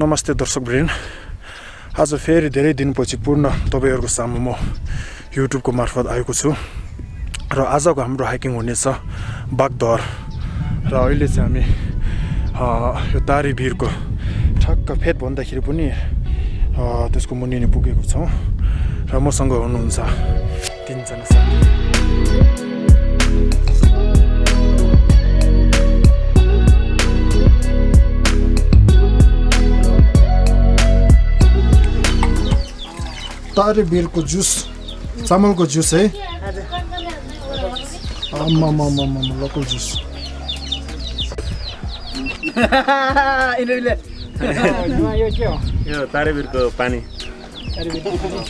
नमस्ते दर्शकवृन्द, आज फेरि धेरै दिनपछि पूर्ण तपाईहरुको सामु म युट्युबको मार्फत आएको छु र आजको हाम्रो हाइकिङ हुनेछ बागद्वार र अहिले चाहिँ हामी यो तारी भिरको ठक्क फेद भन्दाखेरि पनि त्यसको मुनि नै पुगेको छौं र मसँग हुनुहुन्छ तीनजना साथी। तारे बेलको जुस, चामलको जुस है। Local juice. यो के हो? यो तारे बेलको पानी।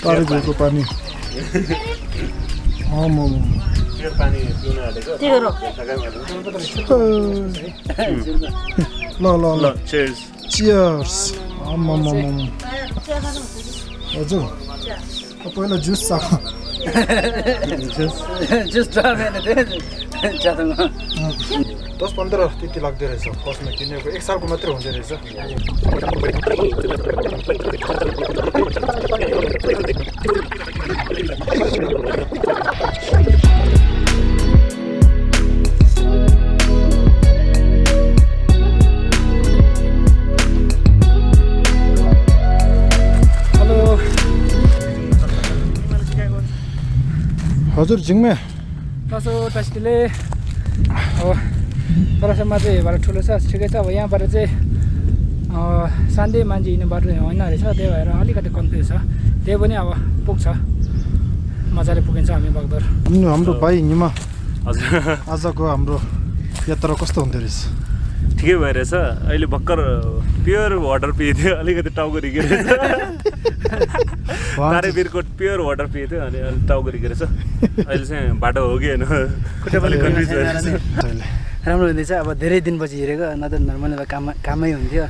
तारे बेलको पानी। यो पानी पिउन आलेको। ल cheers. Cheers. हजुर पहिला जुस छ। जुस त मैंने दे चाहूंगा 10-15 त्यति लाग्दै रहेछ फर्स्टमा किनेको, एक सालको मात्रै हुँदै रहेछ। हजुर जिङमे कसो टस्टीले अब परसम्म चाहिँ यहाँबाट ठुलो छ, ठिकै छ। अब यहाँबाट चाहिँ सान्दै मान्छे हिँड्ने बाटो होइन रहेछ, त्यही भएर अलिकति कन्फ्युज छ। त्यही पनि अब पुग्छ, मजाले पुगिन्छ हामी बागद्वार। हाम्रो भाइ निमा हजुर आजको हाम्रो यात्रा कस्तो हुँदै रहेछ? ठिकै भइरहेछ। अहिले भर्खर प्योर वाटर पिएको थियो, अलिकति टाउको रिगेरहेछ। तारे बेलको प्योर वाटर पिएको थियो अनि अलि टाउको रिगेरहेछ। अहिले चाहिँ बाटो हो कि होइन खुट्टा पनि कन्फ्युज भइरहेछ। राम्रो हुँदैछ। अब धेरै दिनपछि हिँडेको, नत्र नर्मली कामै हुन्थ्यो।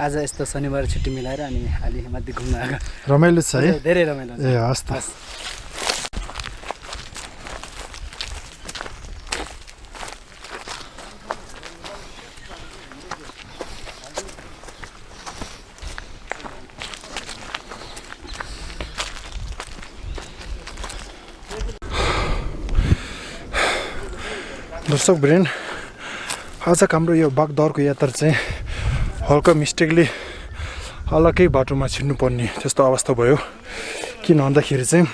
आज यस्तो शनिबार छुट्टी मिलाएर अनि अलि माथि घुम्न आएको। रमाइलो छ है? धेरै रमाइलो। ए हस् त। दर्शकवृन्द, आज हाम्रो यो बागद्वारको यात्रा चाहिँ हल्का मिस्टेकले अलग्गै बाटोमा छिर्नुपर्ने त्यस्तो अवस्था भयो। किन भन्दाखेरि चाहिँ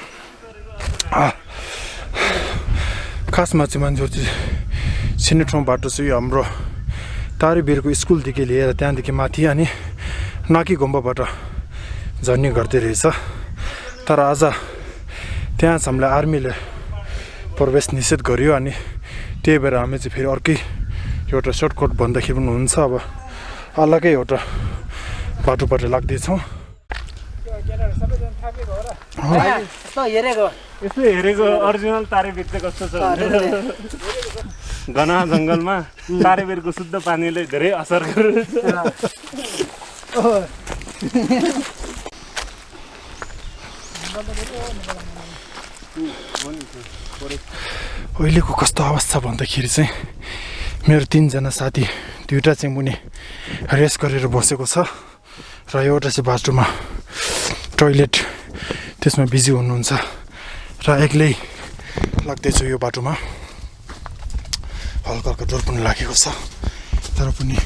खासमा चाहिँ मान्छेहरू चाहिँ छिर्ने ठाउँ बाटो चाहिँ यो हाम्रो तारे बेलको स्कुलदेखि लिएर त्यहाँदेखि माथि अनि नाकी गुम्बाबाट झर्ने गर्दै रहेछ। तर आज त्यहाँ चाहिँ हामीलाई आर्मीले प्रवेश निषेध गर्यो अनि त्यही भएर हामी चाहिँ फेरि अर्कै एउटा सर्टकट भन्दाखेरि पनि हुन्छ, अब अलग्गै एउटा बाटोबाट लाग्दैछौँ। यसो हेरेको ओरिजिनल तारे बेल चाहिँ कस्तो छ? घना जङ्गलमा तारे बेलको शुद्ध पानीले धेरै असर गरेछ। अहिलेको कस्तो अवस्था भन्दाखेरि चाहिँ मेरो 3जना साथी, 2टा चाहिँ मुनि रेस्ट गरेर बसेको छ र एउटा चाहिँ बाटोमा टोइलेट त्यसमा बिजी हुनुहुन्छ र एक्लै लाग्दैछु यो बाटोमा। हल्का हल्का डर पनि लागेको छ, तर पनि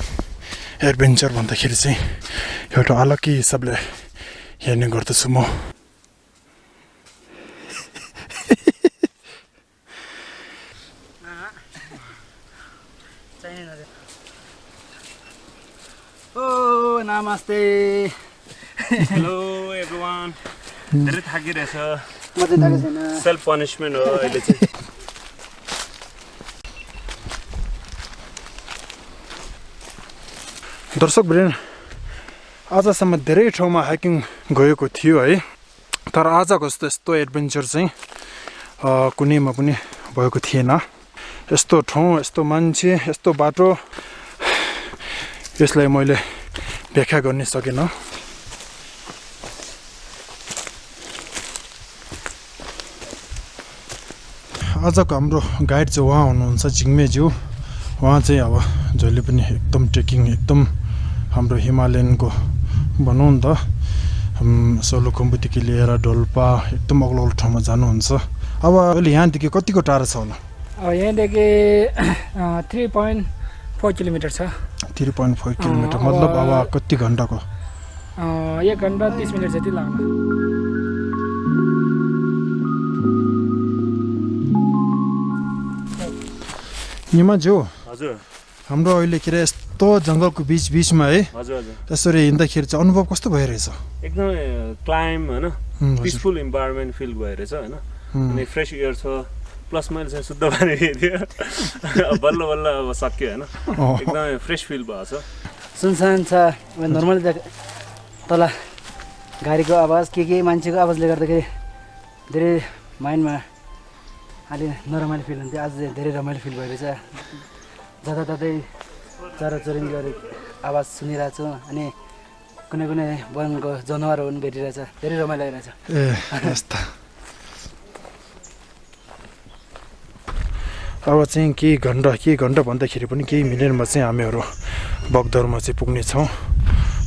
एडभेन्चर भन्दाखेरि चाहिँ एउटा अलग्गै हिसाबले हेर्ने गर्दछु म। नमस्ते। Hello everyone. धेरै थाकिरहेछ। म चाहिँ थाकेको छैन। सेल्फ पनिसमेन्ट हो अहिले चाहिँ। दर्शकवृन्द, आजसम्म धेरै ठाउँमा हाइकिङ गएको थियो है, तर आजको जस्तो यस्तो एडभेन्चर चाहिँ कुनैमा पनि भएको थिएन। यस्तो ठाउँ, यस्तो मान्छे, यस्तो बाटो, यसलाई मैले व्याख्या गर्न सकेन। आजको हाम्रो गाइड चाहिँ उहाँ हुनुहुन्छ जिङ्मेज्यू। उहाँ चाहिँ अब जहिले पनि एकदम ट्रेकिङ, एकदम हाम्रो हिमालयनको भनौँ न त सोलुखुम्बुदेखि लिएर डोल्पा एकदम अग्लो ठाउँमा जानुहुन्छ अब अहिले यहाँदेखि कतिको टाढा छ होला यहाँदेखि 3.4 किलोमिटर छ 3.4 किलोमिटर मतलब अब कति घन्टाको 1 घन्टा 30 मिनट जति लाग्ला निमा जो हजुर हाम्रो अहिले के अरे यस्तो जङ्गलको बिचमा है हजुर हजुर त्यसरी हिँड्दाखेरि चाहिँ अनुभव कस्तो भइरहेछ एकदमै क्लाइम होइन पिसफुल इन्भाइरोमेन्ट फिल भइरहेछ होइन अनि फ्रेस एयर छ प्लस मैले चाहिँ शुद्ध पानी दिएँ बल्ल बल्ल अब सक्यो होइन एकदमै फ्रेस फिल भएको छ सुनसान छ नर्मली त तल गाडीको आवाज के मान्छेको आवाजले गर्दाखेरि धेरै माइन्डमा अलि नरमाइलो फिल हुन्थ्यो आज धेरै रमाइलो फिल भइरहेछ जताततै चराचुरुङ्गीहरू आवाज सुनिरहेको छु अनि कुनै कुनै वनको जनावरहरू पनि भेटिरहेछ धेरै रमाइलो लागिरहेछ ए यस्ता अब चाहिँ केही घन्टा भन्दाखेरि पनि केही मिनटमा चाहिँ हामीहरू बगदरमा चाहिँ पुग्नेछौँ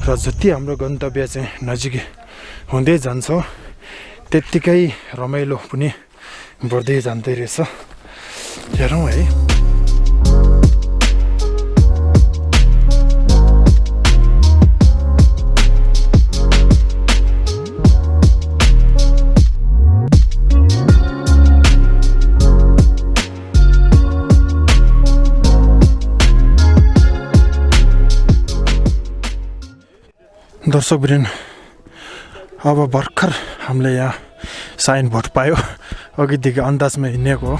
र जति हाम्रो गन्तव्य चाहिँ नजिकै हुँदै जान्छ त्यत्तिकै रमाइलो पनि बढ्दै जाँदै रहेछ हेरौँ है दर्शकवृन्द अब भर्खर हामीले यहाँ साइन बोर्ड पायो अघिदेखि अन्दाजमा हिँडेको हो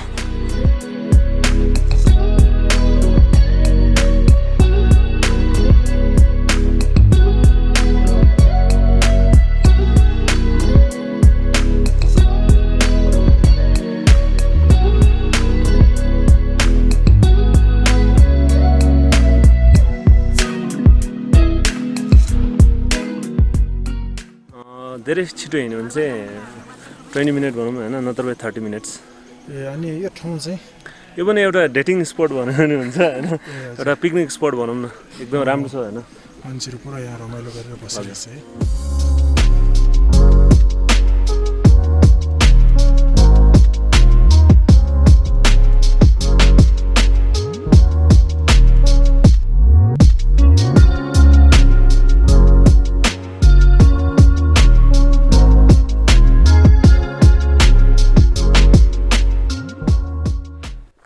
धेरै छिटो हिँड्यो भने चाहिँ 20 मिनट भनौँ होइन नत्र 30 मिनट्स ए अनि यो ठाउँ चाहिँ यो पनि एउटा डेटिङ स्पट भन्यो भने हुन्छ होइन एउटा पिकनिक स्पट भनौँ न एकदम राम्रो छ होइन मान्छेहरू पुरा यहाँ रमाइलो गरेर बसिरहेछ है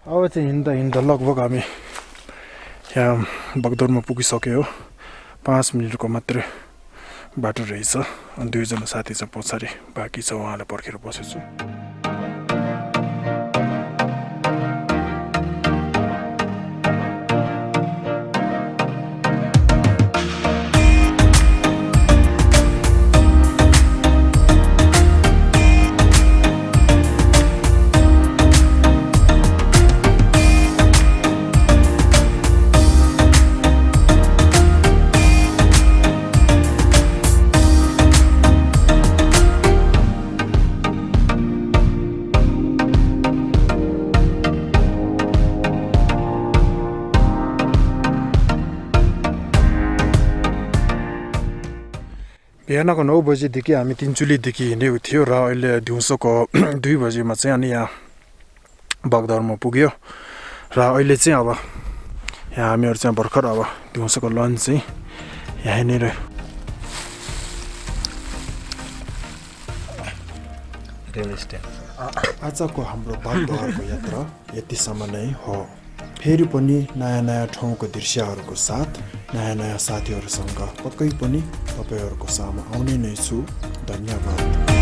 अब चाहिँ हिँड्दा लगभग हामी यहाँ बगदरमा पुगिसक्यो 5 मिनटको मात्रै बाटो रहेछ अनि 2 जना साथी चाहिँ पछाडि बाँकी छ उहाँलाई पर्खेर बसेछु बिहानको 9 बजीदेखि हामी तिनचुलीदेखि हिँडेको थियो र अहिले दिउँसोको 2 बजीमा चाहिँ अनि यहाँ बगदरमा पुग्यो र अहिले चाहिँ अब यहाँ हामीहरू चाहिँ भर्खर अब दिउँसोको लन्च चाहिँ यहीँनिर आजको हाम्रो बागदुवारको यात्रा यतिसम्म नै हो फेरि पनि नयाँ ठाउँको दृश्यहरूको साथ नयाँ साथीहरूसँग पक्कै पनि तपाईहरूको सामु आउने नै छु धन्यवाद